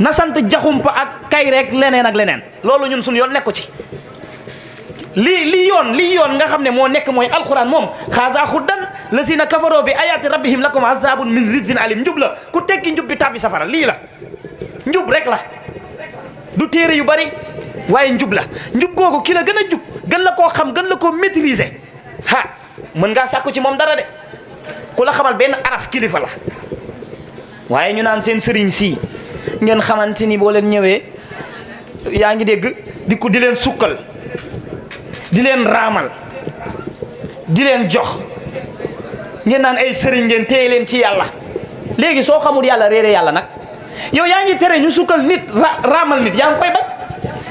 na sant jaxumpa ak kay rek leneen ak leneen loolu ñun suñu yoon nekku ci lii yoon nga xam ne moo nekk mooy alquran moom xaasa xuddan lazina kafaroo bi ayati rabbihim lakum azabun min rijzin alim njub la ku tekki njub bi tàbbi safara lii la njub rek la du téere yu bari waaye njub la njub googu ki la gën a jub gën la koo xam gën la koo maîtriser mën ngaa sàkku ci moom dara de ku la xamal benn araf kilifa la waaye ñu naan seen sëriñ si ngeen xamante ni boo leen ñëwee yaa ngi dégg di leen sukkal di leen raamal di leen jox ngeen naan ay sëriñ ngeen téye leen ci yàlla léegi soo xamul yàlla réere yàlla nag yow yaa ngi tere ñu sukkal nit raamal nit yaa ngi koy bañ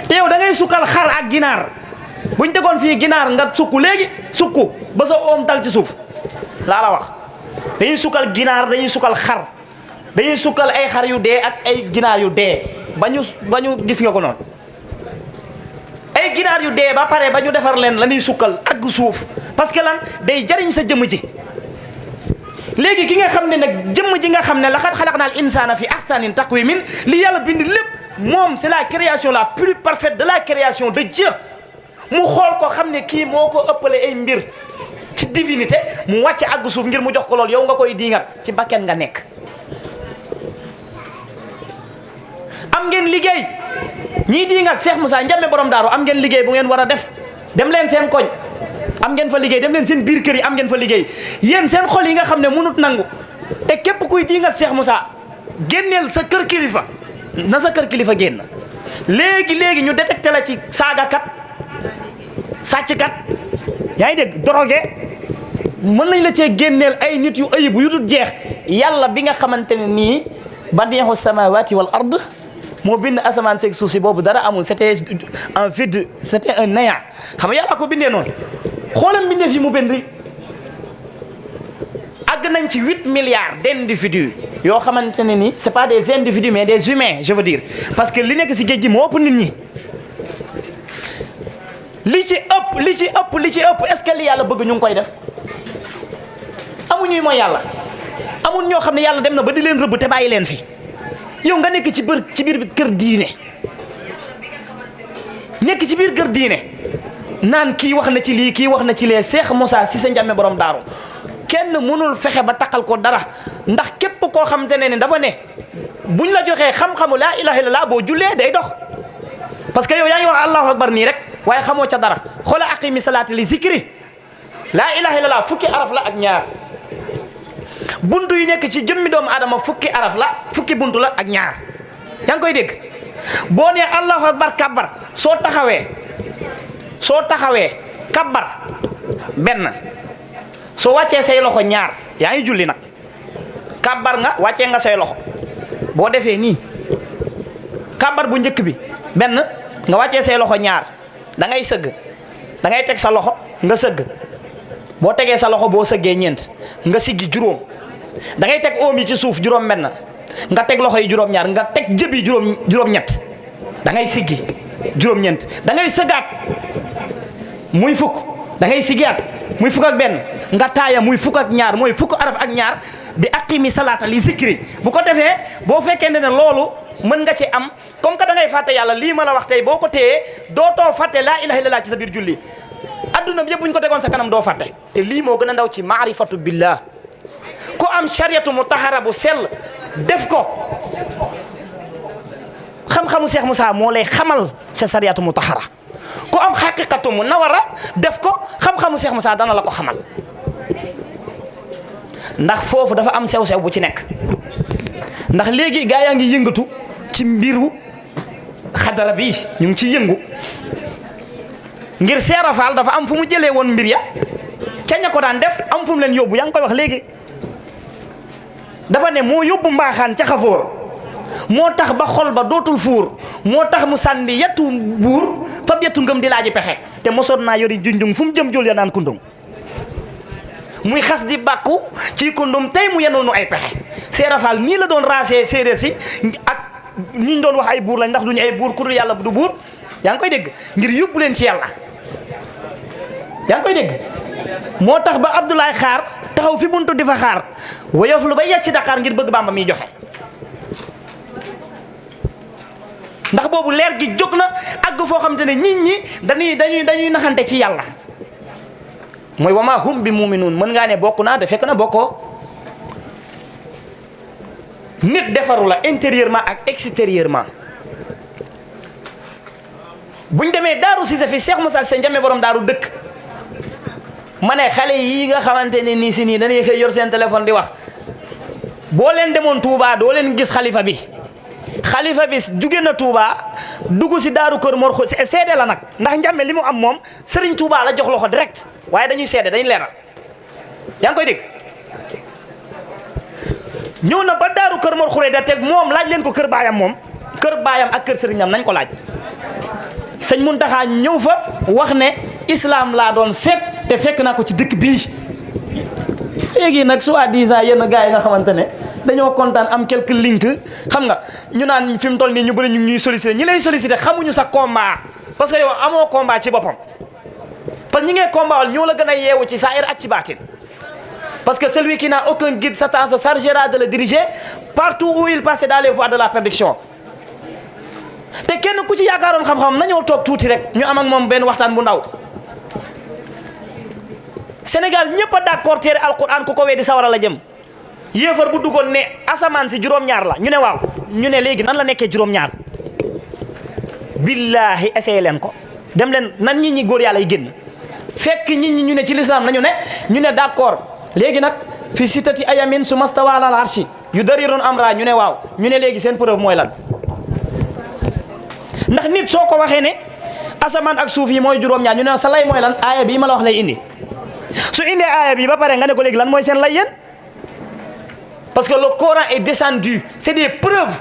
te yow da ngay sukkal xar ak ginaar buñ tegoon fii ginaar nga sukku léegi sukku ba sa oom dal ci suuf laa la wax dañuy sukkal ginaar dañuy sukkal xar dañuy sukkal ay xar yu dee ak ay ginaar yu dee ba ñu gis nga ko noonu ay ginaar yu dee ba pare ba ñu defar leen la ñuy sukkal ak suuf parce que lan day jariñ sa jëmm ji léegi ki nga xam ne nag jëmm ji nga xam ne laqad xalaqnal insaana fi ahsanin taqwimin li yàlla bind lépp moom c'est la création la plus parfaite de la création de Dieu mu xool ko xam ne kii moo ko ëppale ay mbir ci divinité mu wàcc àgg suuf ngir mu jox ko lool yow nga koy diingat ci bakken nga nekk. am ngeen liggéey ñii diingat Cheikh Moussa Ndiamé borom daaru am ngeen liggéey bu ngeen war a def dem leen seen koñ am ngeen fa liggéey dem leen seen biir kër yi am ngeen fa liggéey yéen seen xol yi nga xam ne mënut nangu te képp kuy diingat Cheikh Moussa génneel sa kër kilifa na sa kër kilifa génn léegi ñu détecté la ci saagakat sàcckat yaa ngi dégg drogué mën nañ la cee génneel ay nit yu ayibu yu dul jeex yàlla bi nga xamante ne nii badiixu samawati wal ard moo bind asamaan seeg suuf si boobu dara amul c'était un vide c'était un néant xam nga yàlla ko bindee noonu xoolam bindee fi mu bind àgg nañ ci 8 milliards d'individus yoo xamante ne ni c'est pas des individus mais des humains je veux dire parce que li nekk si géej gi moo ëpp nit ñi li ci ëpp est-ce que li yàlla bëgg ñu ngi koy def amuñuy mooy yàlla amul ñoo xam ne yàlla dem na ba di leen rëbb te bàyyi leen fi yow nga nekk ci biir kër diine nekk ci biir kër diine naan kii wax na ci lii kii wax na ci lee Cheikh Moussa Cissé Ndiamé borom daaru kenn mënul fexe ba takkal ko dara ndax képp koo xamante ne dafa ne buñ la joxee xam-xamu laa ilaha illallah boo jullee day dox parce que yow yaa ngi wax allahu akbar nii rek waaye xamoo ca dara xoola aqimi salaati li zikri laa ilaha illallah fukki araf la ak ñaar buntu yi nekk ci jëmmi doomu adama fukki araf la fukki buntu la ak ñaar yaa ngi koy dégg boo nee allahu akbar kabbar soo taxawee kabbar benn soo wàccee say loxo ñaar yaa ngi julli nag kabbar nga wàccee nga say loxo boo defee nii kabbar bu njëkk bi benn nga wàccee say loxo ñaar da ngay sëgg da ngay teg sa loxo nga sëgg boo tegee sa loxo boo sëggee ñeent nga siggi juróom da ngay teg oom yi ci suuf juróom benn nga teg loxo yi juróom ñaar nga teg jëbi juróom ñett da ngay siggi juróom ñeent da ngay sëggaat muy fukk da ngay siggiyaat muy fukk ak benn nga taaya muy fukk ak ñaar mooy fukk araf ak ñaar bi aqimi salaata li zikri bu ko defee boo fekkee ne loolu mën nga ci am comme que da ngay fàtte yàlla lii ma la wax tey boo ko téyee dootoo fàtte laa ilaha illallah ci sa biir julli adduna bi yëpp bu ñu ko tegoon sa kanam doo fàtte te lii moo gën a ndaw ci maarifatu billah ku am shariatu mutahara bu sell def ko xam-xamu Cheikh Moussa moo lay xamal sa shariatu mutahara ku am xaqiqatu mu nawara def ko xam-xamu Cheikh Moussa dana la ko xamal ndax foofu dafa am sew-sew bu ci nekk ndax léegi gaa yaa ngi yëngatu ci mbiru xadara bi ñu ngi ci yëngu ngir Seera Faal dafa am fu mu jëlee woon mbir ya ca ña ko daan def am fu mu leen yóbbu yaa ngi koy wax léegi dafa ne moo yóbbu mbaaxaan ca xafoor moo tax ba xol ba dootul fuur moo tax mu sànni yettu buur fab yettu ngëm di laaji pexe te mosoon naa yori junjung fu mu jëm jol ya naan kundum muy xas di bàkku ci kundum tey mu yenoonu ay pexe Seera Faal nii la doon raasee séeréer si ak ñu doon wax ay buur lañ ndax duñu ay buur ku dul yàlla du buur yaa ngi koy dégg ngir yóbbu leen ci yàlla yaa ngi koy dégg moo tax ba Abdoulaye Xaar taxaw fi buntu di fa xaar woyof lu ba yàcc ci Dakar ngir bëgg Bàmba miy joxe ndax boobu leer gi jóg na àgg foo xamante ne nit ñi dañuy naxante ci yàlla mooy wa maa hum bi muminuun mën ngaa ne bokk naa te fekk na bokkoo. nit defaru la intérieurement ak extérieurement. buñ demee Daaru Cissé fi Cheikh Moussa Cissé Ndiamé borom daaru dëkk ma ne xale yi nga xamante ne nii si nii dañuy xëy yor seen téléphone di wax boo leen demoon Touba doo leen gis xalifa bi jóge na Touba dugg si daaru Kër Mor seede la nag ndax Ndiamé li mu am moom Serigne Touba la jox loxo direct waaye dañuy seede dañuy leeral yaa ngi koy dégg. ñëw na ba daaru Kër Mor Xuree da teg moom laaj leen ko kër baayam ak kër sëriñam nañ ko laaj. sëñ Muntaxa ñëw fa wax ne islam laa doon seet te fekk naa ko ci dëkk bii léegi nag soi-disant yenn gars yi nga xamante ne dañoo kontaan am quelques links xam nga ñu naan fi mu toll nii ñu bëri ñu ñuy sollicité ñi lay sollicité xamuñu sa combat parce que yow amoo combat ci boppam parce que ñi ngay combat wal ñoo la gën a yeewu ci saahir ak ci baatin parce que celui qui n'a aucun guide Satan se chargera de le diriger partout où il passe dans les voies de la perdition. te kenn ku ci yaakaaroon xam-xam nañoo toog tuuti rek ñu am ak moom benn waxtaan bu ndaw Sénégal ñëpp a d'accord téere alquran ku ko weddi sawara la jëm yéefar bu duggoon ne asamaan si juróom-ñaar la ñu ne waaw ñu ne léegi nan la nekkee juróom-ñaar billaahi essayé leen ko dem leen nan nit ñi góor yàlla yi génn fekk nit ñi ñu ne ci lislaam nañu ne ñu ne d'accord léegi nag fi sittati ayamin su mastawa alal arshi yu darirun amra ñu ne waaw ñu ne léegi seen preuve mooy lan. ndax nit soo ko waxee ne asamaan ak suuf yi mooy juróom-ñaar ñu ne sa lay mooy lan aaya bii ma la wax lay indi su indee aaya bi ba pare nga ne ko léegi lan mooy seen lay yéen parce que le Coran est descendu c'est des preuves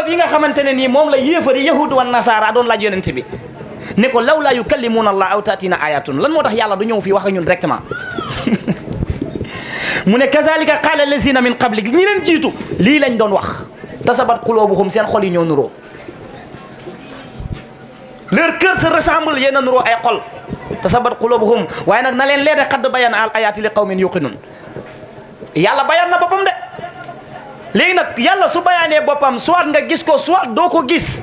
yi nga xamante ne nii moom la yéefari yahud wa nasaara doon laaj yonent bi ne ko law laa yukallimuna allah aw taatina ayatun lan moo tax yàlla du ñëw fii wax ak ñun directement mu ne kazalika qaala lazina min qablik ñi leen jiitu lii lañ doon wax tasabat qulubuhum seen xol yi ñoo nuroo leur cœur se ressemble yéen a nuroo ay xol tasabat qulubuhum waaye nag na leen leer xadd bayan al ayaati li qawmin yuqinun yàlla bayaan na boppam de léegi nag yàlla su bayaanee boppam soit nga gis ko soit doo ko gis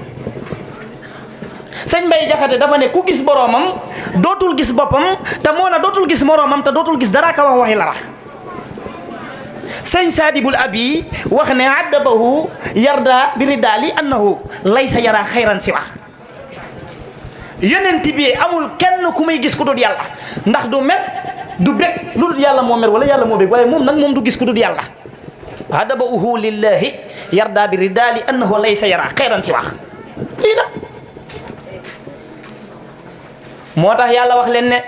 sëñ Mbay Jaxate dafa ne ku gis boroomam dootul gis boppam te moo na dootul gis moroomam te dootul gis dara ka wax waxi lara sëñ Saadibul Abi wax ne addabahu yarda bi ridaali annahu laysa yara xayran si wax yonent bi amul kenn ku may gis ku dul yàlla ndax du mer du bég lu dul yàlla moo mer wala yàlla moo bég waaye moom nag moom du gis ku dul yàlla adabahu lillahi yarda bi ridaali annahu laysa yara xayran si wax lii la moo tax yàlla wax leen ne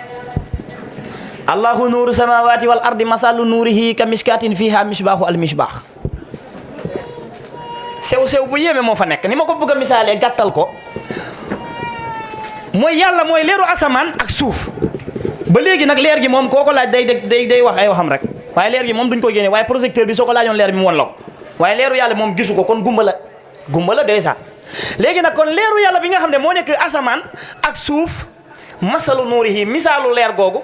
allahu nuuru samawati wal ardi masalu nuurihi ka mishkatin fiha misbaahu al misbaax sew bu yéeme moo fa nekk ni ma ko bëgg a misaalee gàttal ko mooy yàlla mooy leeru asamaan ak suuf ba léegi nag leer gi moom koo ko laaj day wax ay waxam rek waaye leer gi moom duñ ko génne waaye projecteur bi soo ko laajoon leer bi mu won la ko waaye leeru yàlla moom gisu ko kon gumba la déjà léegi nag kon leeru yàlla bi nga xam ne moo nekk asamaan ak suuf masalu nuurihi misaalu leer googu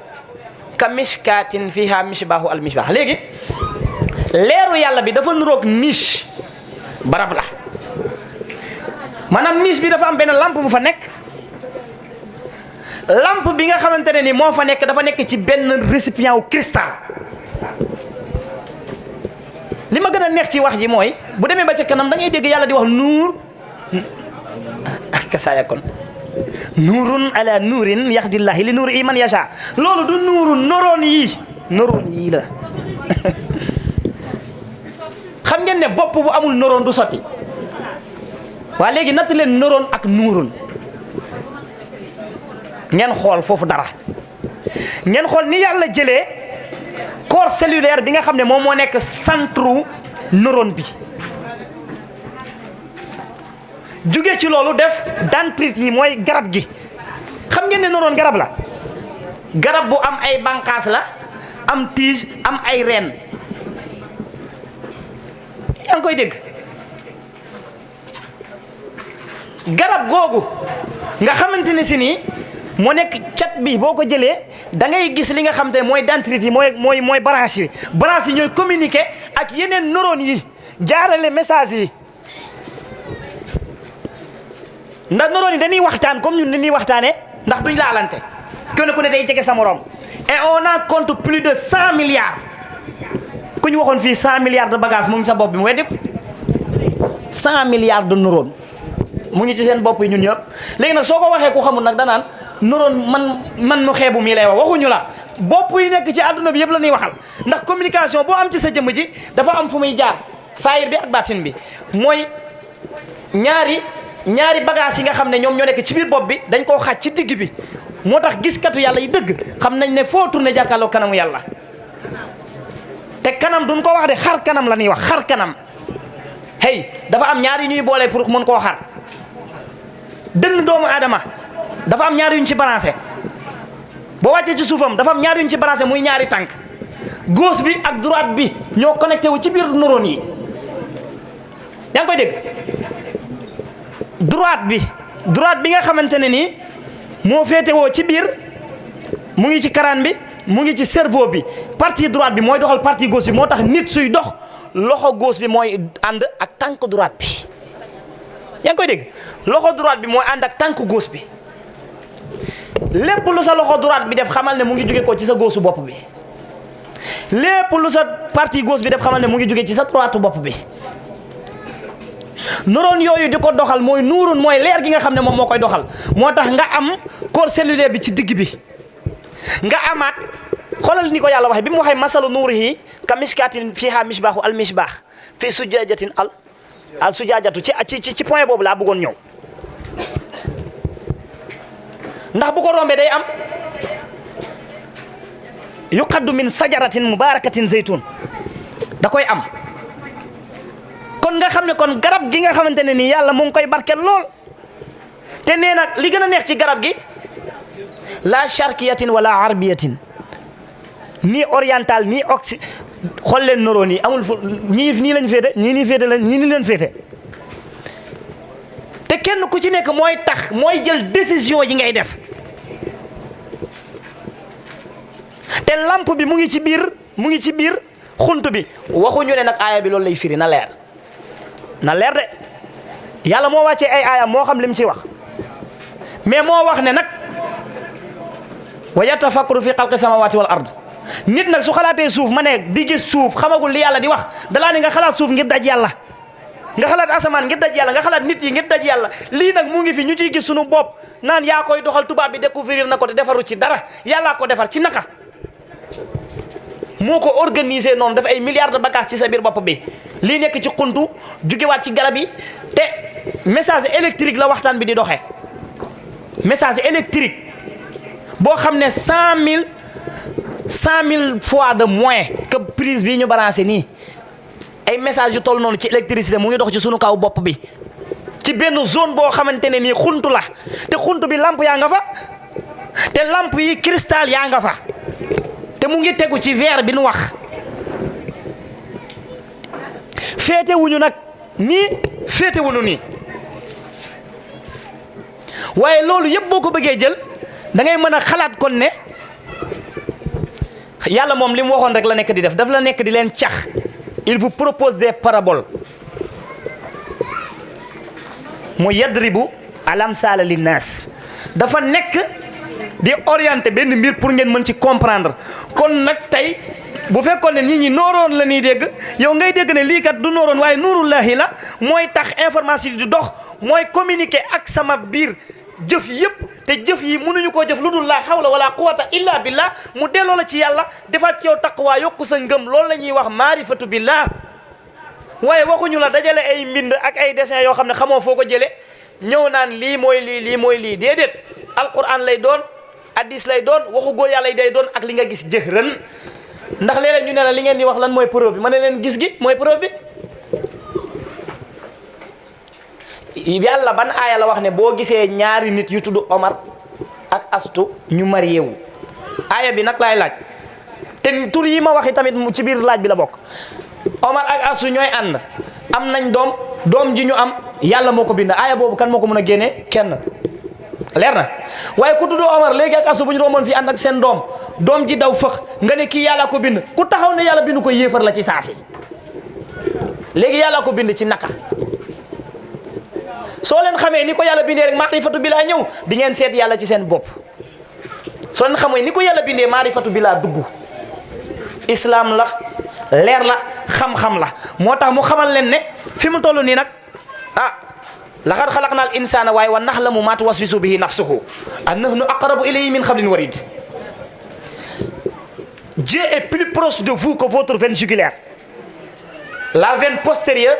ka mishkaatin fiha misbaahu al misbaax léegi leeru yàlla bi dafa nuroog niche barab la maanaam niche bi dafa am benn lampe bu fa nekk lampe bi nga xamante ne ni moo fa nekk dafa nekk ci benn récipient wu cristal li ma gën a neex ci wax ji mooy bu demee ba ca kanam da ngay dégg yàlla di wax nuur kasaaya kon nuurun ala nuurin yaxdillahi li nuuri man yasha loolu du nuurun noroon yii la xam ngeen ne bopp bu amul noroon du sotti waa léegi natt leen noroon ak nuurun ngeen xool foofu dara ngeen xool ni yàlla jëlee corps cellulaire bi nga xam ne moom moo nekk centre neurone bi jóge ci loolu def dendrite yi mooy garab gi xam ngeen ne neurone garab la garab bu am ay bànqaas la am tige am ay reen yaa ngi koy dégg garab googu nga xamante ne si nii moo nekk cat bi boo ko jëlee da ngay gis li nga xam te ne mooy dendrite yi mooy branche yi ñooy communiquer ak yeneen neurones yi jaarale message yi ndax neurones yi dañuy waxtaan comme ñun dañuy waxtaanee ndax duñ laalante kenn ku ne day jege sa morom et on en compte plus de 100 milliards ku ñu waxoon fii 100 milliards de bagages mu ngi sa bopp bi mu weddi ko 100 milliards de neurones mu ngi ci seen bopp yi ñun ñëpp léegi nag soo ko waxee ku xamul nag danaan neurone man mu xeebu mii lay wax waxuñu la bopp yi nekk ci àdduna bi yëpp la ñuy waxal ndax communication boo am ci sa jëmm ji dafa am fu muy jaar saayir bi ak baatin bi mooy ñaari bagages yi nga xam ne ñoom ñoo nekk ci biir bopp bi dañ koo xaaj ci digg bi moo tax giskatu yàlla yi dëgg xam nañ ne foo tourné jàkkaarloo kanamu yàlla te kanam duñ ko wax de xar kanam la ñuy wax xar kanam hey dafa am ñaar yu ñuy boole pour mën koo xar dënn doomu aadama dafa am ñaar yuñ ci balancé boo wàccee ci suufam dafa am ñaar yuñ ci balancé muy ñaari tànk gauche bi ak droite bi ñoo connecté wu ci biir neurones yi yaa ngi koy dégg droite bi nga xamante ne nii moo féetewoo ci biir mu ngi ci karaan bi mu ngi ci cerveau bi partie droite bi mooy doxal partie gauche bi moo tax nit suy dox loxo gauche bi mooy ànd ak tànk droite bi yaa ngi koy dégg loxo droite bi mooy ànd ak tànk gauche bi lépp lu sa loxo droite bi def xamal ne mu ngi jóge ko ci sa gauche bopp bi lépp lu sa partie gauche bi def xamal ne mu ngi jóge ci sa droite bopp bi neurones yooyu di ko doxal mooy nuurun mooy leer gi nga xam ne moom moo koy doxal moo tax nga am corps cellulaire bi ci digg bi nga amaat xoolal ni ko yàlla waxee bi mu waxee masalu nuurihi ka mishkaatin fiihaa misbaahu al misbaax fii sujaajatin al sujaajatu ci point boobu laa bëggoon ñëw ndax bu ko rombee day am yuqaddu min sajaratin mubarakatin zaytun da koy am kon nga xam ne kon garab gi nga xamante ne nii yàlla mu ngi koy barkeel lool te nee nag li gën a neex ci garab gi la charqiyatin wala arbiyatin ni oriental ni xool leen neurones yi amul fu ñii nii lañ féete ñii nii féete lañ ñii nii leen féete te kenn ku ci nekk mooy tax mooy jël décision yi ngay def te lampe bi mu ngi ci biir xunt bi waxuñu ne nag aaya bi loolu lay firi na leer de yàlla moo wàccee ay aayam moo xam li mu ci wax mais moo wax ne nag wa yatafakkaru fi xalqi samawati wal ard nit nag su xalaatee suuf ma ne di gis suuf xamagul li yàlla di wax dalaa ni nga xalaat suuf ngir daj yàlla nga xalaat asamaan ngir daj yàlla nga xalaat nit yi ngir daj yàlla lii nag mu ngi fi ñu ciy gis sunu bopp naan yaa koy doxal tubaab bi découvrir na ko te defaru ci dara yàllaa ko defar ci naka moo ko organisé noonu daf ay milliards de bagages ci sa biir bopp bi lii nekk ci xuntu jugewaat ci garab yi te message électrique la waxtaan bi di doxee message électrique boo xam ne 100 000 fois de moins que prise bii ñu branché nii ay message yu toll noonu ci électricité mu ngi dox ci sunu kaw bopp bi ci benn zone boo xamante ne nii xuntu la te xuntu bi lampe yaa nga fa te lampe yi cristal yaa nga fa te mu ngi tegu ci verre bi nu wax féete wuñu nag nii féete wuñu nii waaye loolu yëpp boo ko bëggee jël da ngay mën a xalaat kon ne yàlla moom li mu waxoon rek la nekk di def daf la nekk di leen cax il vous propose des paraboles mu yadribu alamsaala linnaas dafa nekk di orienté benn mbir pour ngeen mën ci comprendre kon nag tey bu fekkoon ne nit ñi nooroon la ñuy dégg yow ngay dégg ne lii kat du nooroon waaye nuurullahi la mooy tax information di dox mooy communiquer ak sama biir jëf yëpp te jëf yi mënuñu koo jëf lu dul laa hawla wala quwwata illa billah mu delloo la ci yàlla defaat ci yow taqwa yokku sa ngëm loolu la ñuy wax maarifatu billah waaye waxuñu la dajale ay mbind ak ay dessin yoo xam ne xamoo foo ko jëlee ñëw naan lii mooy lii déedéet alquran lay doon hadis lay doon waxu góor yàlla day doon ak li nga gis jëhran ndax léeg-léeg ñu ne la li ngeen di wax lan mooy preuve bi ma ne leen gis gi mooy preuve bi yàlla ban aaya la wax ne boo gisee ñaari nit yu tudd Omar ak Astu ñu marié wu aaya bi nag laay laaj te tur yi ma waxi tamit ci biir laaj bi la bokk Omar ak Astu ñooy ànd am nañ doom ji ñu am yàlla moo ko bind aaya boobu kan moo ko mën a génnee kenn leer na waaye ku tudd Omar léegi ak Astu bu ñu romboon fii ànd ak seen doom ji daw fëx nga ne kii yàlla ko bind ku taxaw ne yàlla bind ko yéefar la ci saasi léegi yàlla ko bind ci naka soo leen xamee ni ko yàlla bindee rek maarifatu bilaa ñëw di ngeen seet yàlla ci seen bopp. soo leen xamee ni ko yàlla bindee maarifatu bilaa dugg. islam la leer la xam-xam la moo tax mu xamal leen ne fi mu toll nii nag laqad xalaqnal insaana waaye wa naxlamu maa tuwaswisu bihi nafsuhu wa nahnu aqrabu ilayhi min hablin warid. Dieu est plus proche de vous que votre veine jugulaire, la veine postérieure,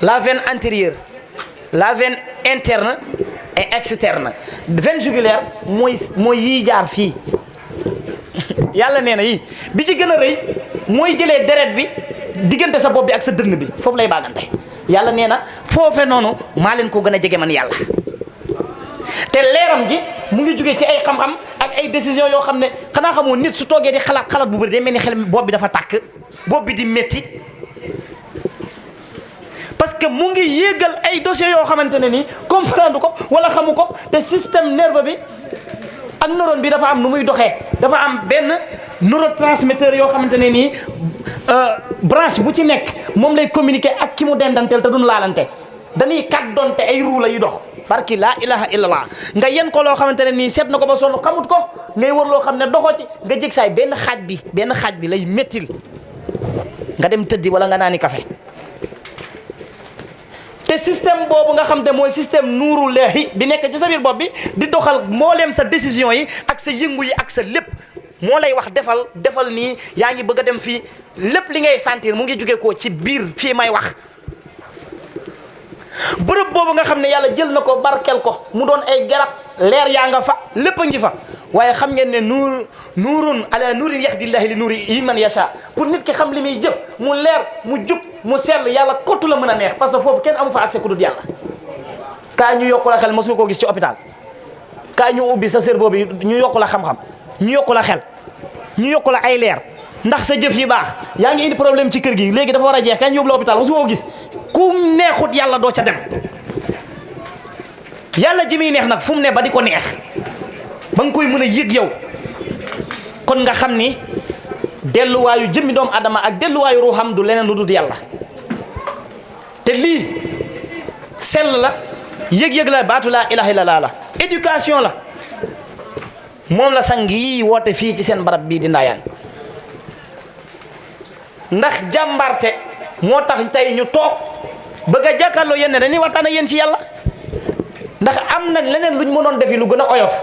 la veine antérieure, la veine interne et externe. Veine jugulaire mooy yii jaar fii yàlla nee na yii bi ci gën a rëy mooy jëlee deret bi diggante sa bopp bi ak sa dënn bi foofu lay baagante. yàlla nee na foofe noonu maa leen ko gën a jege man yàlla te leeram gi mu ngi jugee ci ay xam-xam ak ay décision yoo xam ne xanaa xamoo nit su toogee di xalaat bu bëri day mel ni xel bopp bi dafa tàkk bopp bi di métti parce que mu ngi yéegal ay dossiers yoo xamante ne nii comprendre ko wala xamu ko te système nerveux bi ak neurone bi dafa am nu muy doxee dafa am benn neurotransmetteur yoo xamante ne nii branche bu ci nekk moom lay communiquer ak ki mu dendanteel te duñ laalante dañuy kat donte ay ruu la yu dox barki laa ilaha illallah nga yen ko loo xamante ne nii seet na ko ba sonn xamut ko ngay wër loo xam ne doxoo ci nga jég saay benn xaaj bi lay méttil nga dem tëddi wala nga naani café te système boobu nga xam te mooy système nuuru leehi bi nekk ci sa biir bopp bi di doxal mbooleem sa décision yi ak sa yëngu yi ak sa lépp moo lay wax defal nii yaa ngi bëgg a dem fii lépp li ngay sentir mu ngi jóge ko ci biir fii may wax bërëb boobu nga xam ne yàlla jël na ko barkel ko mu doon ay garab leer yaa nga fa lépp a ngi fa waaye xam ngeen ne nuurun ala nuurin yahdillahi li nuuri man yasha pour nit ki xam li muy jëf mu leer mu jub mu sell yàlla kottu la mën a neex parce que foofu kenn amu fa accès ku dul yàlla. kaa ñu yokku la xel mos nga koo gis ci hôpital kaa ñu ubbi sa cerveau bi ñu yokku la xam-xam ñu yokku la xel ñu yokku la ay leer ndax sa jëf yi baax yaa ngi indi problème ci kër gi léegi dafa war a jeex kaa ñu yóbbu la hôpital mos nga koo gis ku neexut yàlla doo ca dem yàlla ji muy neex nag fu mu ne ba di ko neex ba nga koy mën a yëg yow kon nga xam ni delluwaayu jëmmi doomu adama ak delluwaayu ruuxam du leneen lu dul yàlla te lii sell la yëg-yëg la baatu laa ilaha illallah la éducation la moom la sang yi woote fii ci seen barab bii di Ndayane ndax jàmbarte moo tax tey ñu toog bëgg a jàkkaarloo yéen ne dañuy waxtaan ak yéen ci yàlla ndax am na leneen luñ mënoon defi lu gën a oyof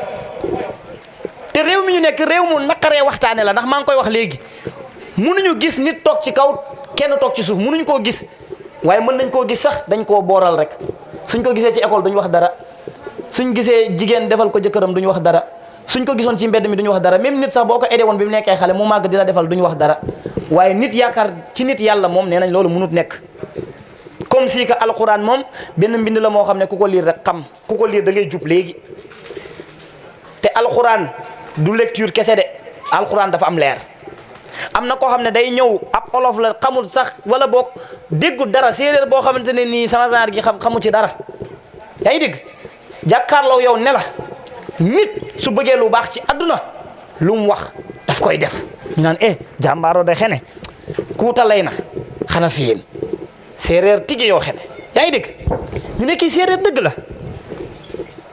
te réew mi ñu nekk réew mu naqaree waxtaane la ndax maa ngi koy wax léegi mënuñu gis nit toog ci kaw kenn toog ci suuf mënuñ koo gis waaye mën nañ koo gis sax dañ koo booral rek suñ ko gisee ci école duñ wax dara suñ gisee jigéen defal ko jëkkëram duñ wax dara suñ ko gisoon ci mbedd mi duñ wax dara même nit sax boo ko aidé woon bi mu nekkee xale mu màgg di la defal duñ wax dara waaye nit yaakaar ci nit yàlla moom nee nañ loolu mënut nekk comme si que alxuraan moom benn mbind la moo xam ne ku ko liir rek xam ku ko liir da ngay jub léegi te alxuraan du lecture kese de alxuraan dafa am leer am na koo xam ne day ñëw ab olof la xamul sax wala boog déggu dara séeréer boo xamante ne nii sama genre gi xamu ci dara yaa ngi dégg jàkkaarloo yow ne la nit su bëggee lu baax ci àdduna lu mu wax daf koy def ñu naan jàmbaaro de xene kuuta lay na xana fi yéen séeréer tigi yoo xene yaa ngi dégg ñu ne kii séeréer dëgg la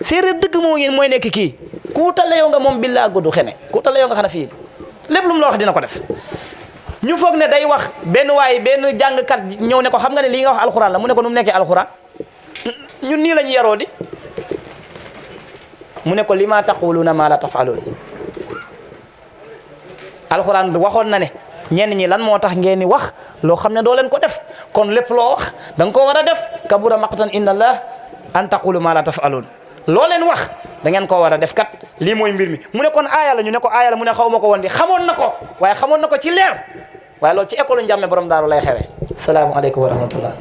séeréer dëgg moo ngeen mooy nekk kii kuuta layoo nga moom billaa gudu xene kuuta layoo nga xana fi yéen lépp lu mu la wax dina ko def ñu foog ne day wax benn waay benn jàngkat ñëw ne ko xam nga ne lii nga wax alxuraan la mu ne ko nu mu nekkee alxuraan ñun nii la ñu yaroo di mu ne ko li ma taquluuna maa la tafaaluun alxuraan waxoon na ne ñenn ñi lan moo tax ngeen ni wax loo xam ne doo leen ko def kon lépp loo wax da nga koo war a def kabura maqtan inna allah an taqulu maa la tafaaluun loo leen wax da ngeen koo war a def kat lii mooy mbir mi mu ne kon aaya la ñu ne ko aaya la mu ne xaw ma ko woon di xamoon na ko waaye xamoon na ko ci leer waaye loolu ci école Njàmme borom daaru lay xewe salaamaaleykum wa rahmatullah